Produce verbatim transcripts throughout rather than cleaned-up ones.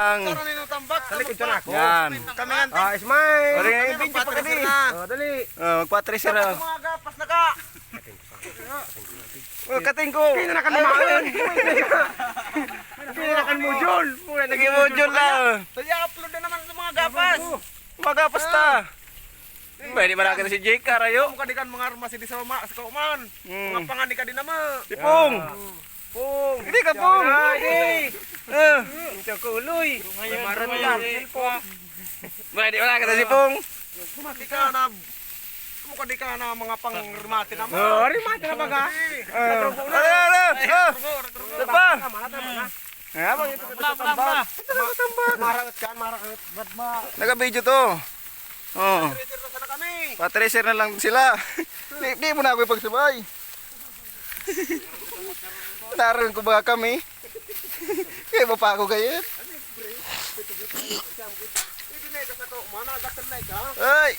Ang Saro ninong tambak. Sa likod siya na ako. Yan. Kami nga. Ah, smile. Pare, Kami video pa magpapatracer kami. Na. Oh, dali. Oh, magpatracer na. Sa mga gapas na ka. Oh, kating ko. Pina na kan maon. Pina na kan module. Pura na Naging module na. Sa i-upload na naman sa mga gapas. Magapas ta. Pwede ba natin si J K, rayo? Mukha di kan mga armas di sa uma, sa kauman. Hmm. Mga pangani ka din naman. Si Pong. Pong. Hindi ka, Pong. Ay, eh. Ah. Ang tsakuloy. Ngayon, Marami ngayon, lang. Eh, Pwede wala ka si Pong. Mukha di ka na, mukha di ka na mga pangrimate naman. Oh, rimate na baga. Ah. Ano, ano? Ah. Ano pa? Ah, bang ito sa tambak. Ito sa tambak. Maraot ka, maraot. Ba't ma- Naka-video to. Oh. Trader na sana kami. Patracer na lang sila. Di, di mo na ako ipagsabay. Naroon ko ba kami? Kaya ba pa ako gayet? Pwede na ito sa to. Managat na ito. Ay!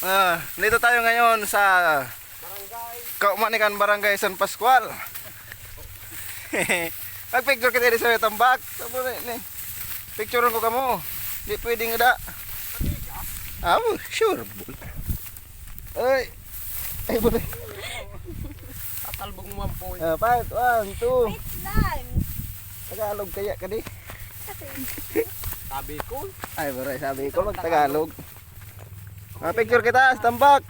Ah, nandito tayo ngayon sa Kauman ni kan Barangay San Pascual. Magpicture kita dito sa may tambak. Sabi ni, ni, picturean ko kamo. Di pwedeng ada. Ah, oh, sure. Ay. Ay, buti. Tatalbog mo, Mampoy. Ah, fight. One, two. Wait lang. Tagalog kaya ka di? Sabi ko. Ay, bro, sabi ko mag-Tagalog. Ah, picture kita sa tambak.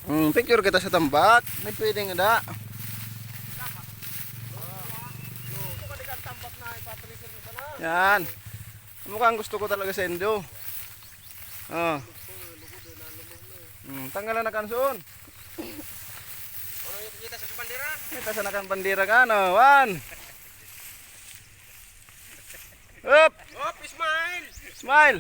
Hmm, picture kita sa tambak. May pwedeng ada. Yan. Mukhang gusto ko talaga sa Indo. Oh. Hmm, tanggalan na kanson. Ano yung kita sa bandera? Kita sa nakan bandera ka, no? One. Up! Up, smile! Smile!